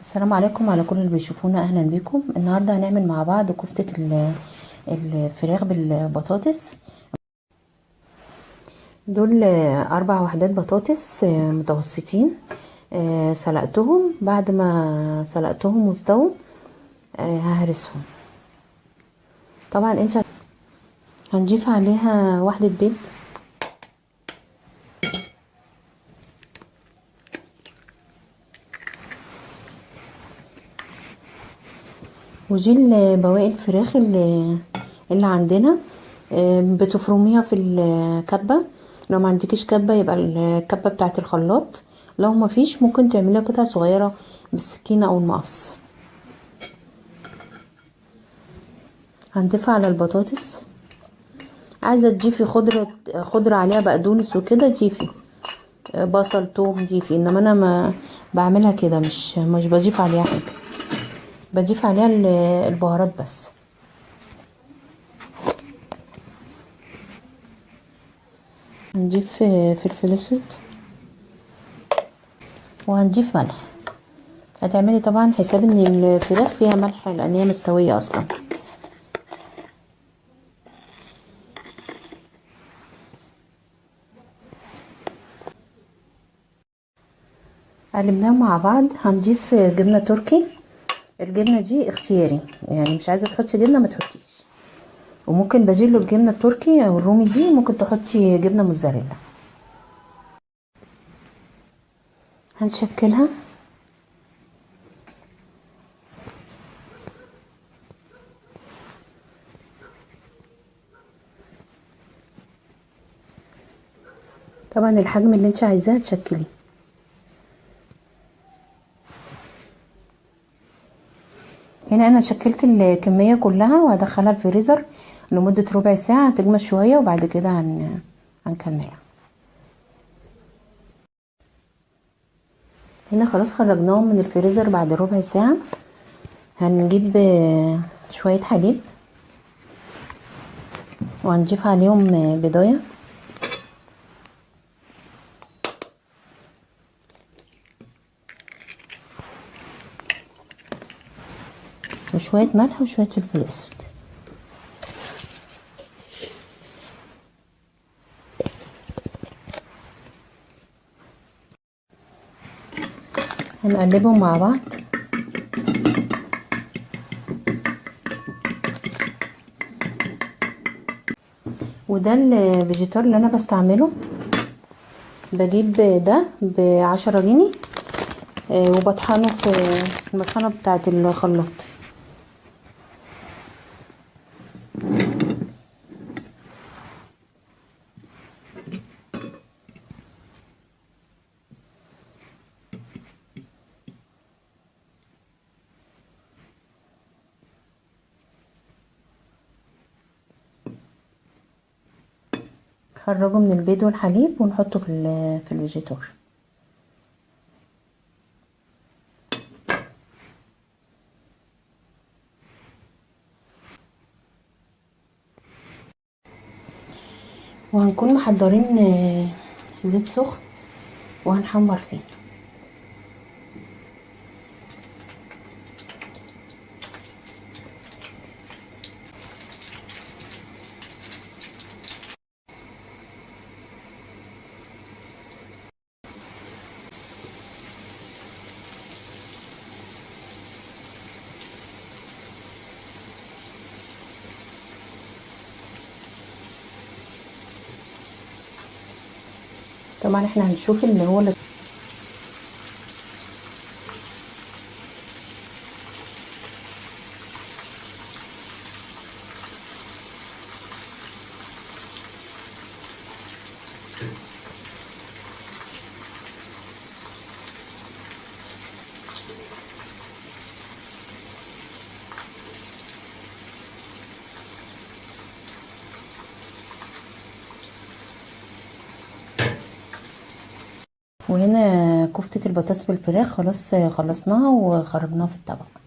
السلام عليكم على كل اللي بيشوفونا، اهلا بيكم. النهارده هنعمل مع بعض كفتة الفراخ بالبطاطس. دول 4 وحدات بطاطس متوسطين، سلقتهم. بعد ما سلقتهم واستووا ههرسهم. طبعا انت هنضيف عليها واحدة بيض، وجيل بواقي الفراخ اللي عندنا، بتفرميها في الكبة. لو ما عندكيش كبة يبقى الكبة بتاعت الخلاط، لو ما فيش ممكن تعمليها قطع صغيرة بالسكينة او المقص. هنضيفها على البطاطس. عايزة تضيفي خضرة عليها بقدونس وكده ضيفي، بصل توم ضيفي، انما انا ما بعملها كده، مش بضيف عليها حاجة، بضيف عليها البهارات بس. هنضيف فلفل اسود وهنضيف ملح. هتعملي طبعا حساب ان الفراخ فيها ملح لان هي مستوية اصلا. قلبناهم مع بعض. هنضيف جبنه تركي. الجبنة دي اختياري، يعني مش عايزه تحطي جبنه ما تحطيش، وممكن بديل الجبنة التركي او الرومي دي ممكن تحطي جبنه موتزاريلا. هنشكلها. طبعا الحجم اللي انت عايزاه تشكليه. هنا انا شكلت الكمية كلها وهدخلها الفريزر لمدة ربع ساعة تجمد شوية، وبعد كده هنكملها. هنا خلاص خرجناهم من الفريزر بعد ربع ساعة. هنجيب شوية حليب وهنضيف عليهم بيضايه، وشوية ملح وشوية فلفل اسود. هنقلبهم مع بعض. وده الفيجيتار اللي انا بستعمله، بجيب ده ب10 جنيه وبطحنه في المطحنة بتاعة الخلاط. خرجه من البيض والحليب ونحطه في الفيجيتار. وهنكون محضرين زيت سخن وهنحمر فيه. طبعا احنا هنشوف اللي هو اللي وهنا كفتة البطاطس بالفراخ خلاص خلصناها وخرجناها في الطبق.